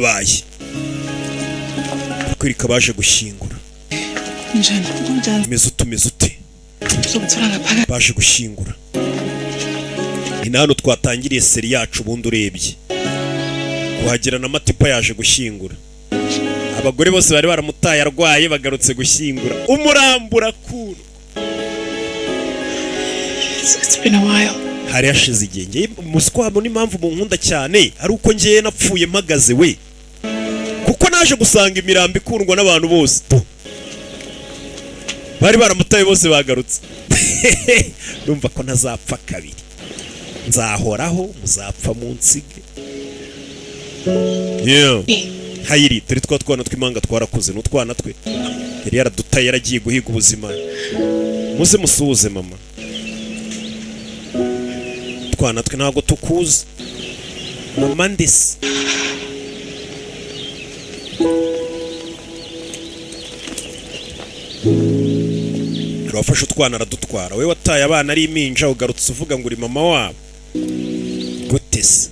Baye kwereka baje gushyingura. Njani? Kunjani? Umeze ute? Umeze ute? Uzokuthola ngaphakathi. Baje gushyingura. Ni na hano twatangiriye série yacu. Ubundi urebye kuhagera na Matipa yaje gushyingura. Abagore bose bari baramutaye arwaye bagarutse gushyingura umurambura kuru. It's been a while. Hari hashize igihe. Ngewe umuswa wabo n'impamvu munkunda cyane ari uko ngewe napfuye mpagaze we, kuko naje gusanga imirambo ikundwa n'abantu bose. Tu. Bari baramutaye bose bagarutse. Numva ko ntazapfa kabiri, nzahoraho, muzapfa munsige. Yeah. Hayiri, turi twa twana tw'impanga twarakuze, ni utwana twe yari yaradutaye yaragiye guhiga ubuzima. Muze musuhuze mama. Twana twe ntabwo tukuzi mama ndetse. Wafashe utwana aradutwara. Wowe wataye abana ari impinja, ugarutse uvuga ngo uri mama wabo gute se?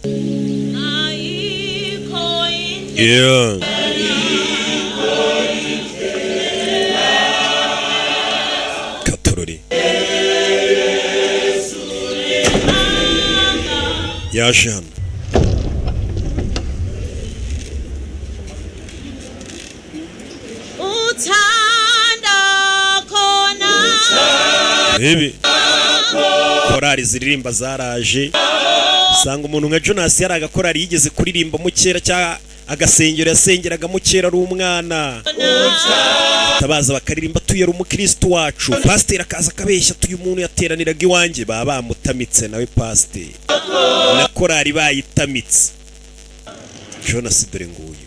Yeah. Katorore yaje hano. Uthanda khona. Ibi korari ziririmba zaraje, usanga umuntu nka Jonas yari agakorari yigeze kuririmbamo kera, cyangwa agasengero yasengeragamo kera ari umwana. Tabaza bakaririmba tuyera umukristo wacu. Pasiteri akaza akabeshya, tuyu umuntu yateraniraga iwanjye. Baba bamutamitse nawe pasiteri na korari bayitamitse. Jonas dore nguyu.